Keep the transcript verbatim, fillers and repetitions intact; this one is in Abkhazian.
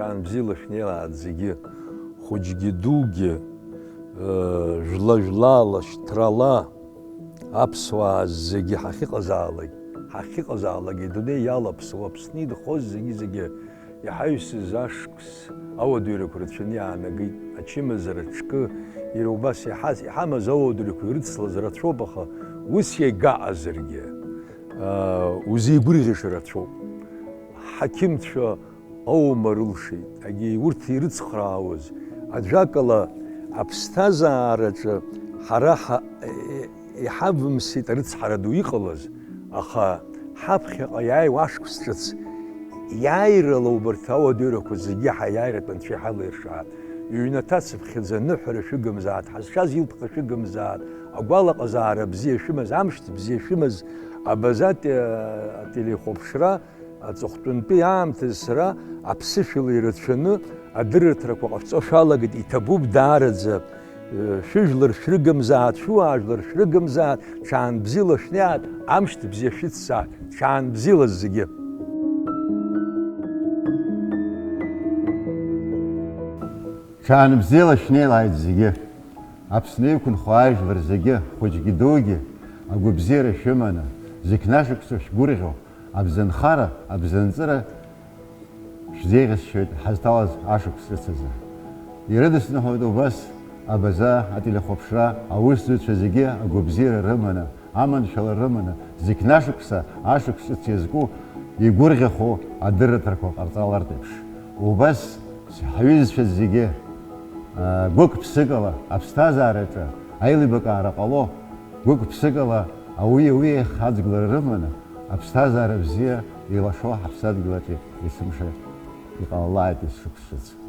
Аан бзиала шәнеилааит зегьы, хәыҷгьы дугьы, э, жәла-жәлала, шьҭрала, аԥсуаа зегьы ҳахьыҟазаалак, ҳахьыҟазаалак, идунеи иалаԥсоу, Аԥсны инхоз зегьы-зегьы иҳаҩсыз ашықәс ауадаҩрақәа рацәаны иаанагеит. Ачымазара ҿкы, иара убас иҳаз-, иҳамаз ауадаҩрақәа ирыцлаз рацәоуп, аха ус иагаҟазаргьы, э, узеигәырӷьаша рацәоуп. Ҳақьымцәа аума рылшеит, егьи урҭ ирыцхраауаз, ажәакала, аԥсҭазаараҿы ҳара ҳа-, иҳавымсит арыцҳара ду иҟалаз, аха ҳаԥхьаҟа иааиуа ашықәс ҿыц иааирала убарҭ ауадаҩрақәа зегьы ҳаиааиратә анцәа иҳалиршааит. Ҩнаҭа цыԥхьаӡа аныҳәара шәыгымзааит, ҳазшаз илԥха шәыгымзааит, агәалаҟазаара бзиа шәымаз, амшьҭ бзиа шәымаз, абаза ате-, ателехәаԥшра аҵыхәтәантәи аамҭазы сара аԥсышәала ирацәаны адырраҭарақәа ҟашәҵо шәалагеит, иҭабуп даараӡа, э, шәыжәлар шәрыгымзааит, шәуаажәлар шәрыгымзааит, ҽаанбзиала шәнеиааит, амшьҭ бзиа шәыцзааит, ҽаанбзиала зегьы. Ҽаанбзиала шәнеилааит зегьы. Аԥсны иқәынхо ажәлар зегьы, хәыҷгьы дугьы, агәабзиара шәыманы, зықьнашықәса шәгәырӷьо, абзанхара, абзанҵыра шәзеиӷьасшьоит ҳазҭалаз ашықәс ҿыц азы. Ирыдысныҳәоит убас абаза, ателехәаԥшра аусзуҩцәа зегьы агәабзиара рыманы, аманшәала рыманы, зықьнашықәса ашықәс ҿыц иазку игәырӷьахо адырраҭарақәа ҟарҵалартә еиԥш. Убас ҳҩызцәа зегьы, а, гәык-ԥсыкала аԥсҭазаараҿы аилибакаара ҟало, гәык-ԥсыкала ауи-ауи еихаӡгылара рыманы, аԥсҭазаара бзиа илашо ҳаԥсадгьыл аҿы есымша иҟалалааит есышықәс ҿыц.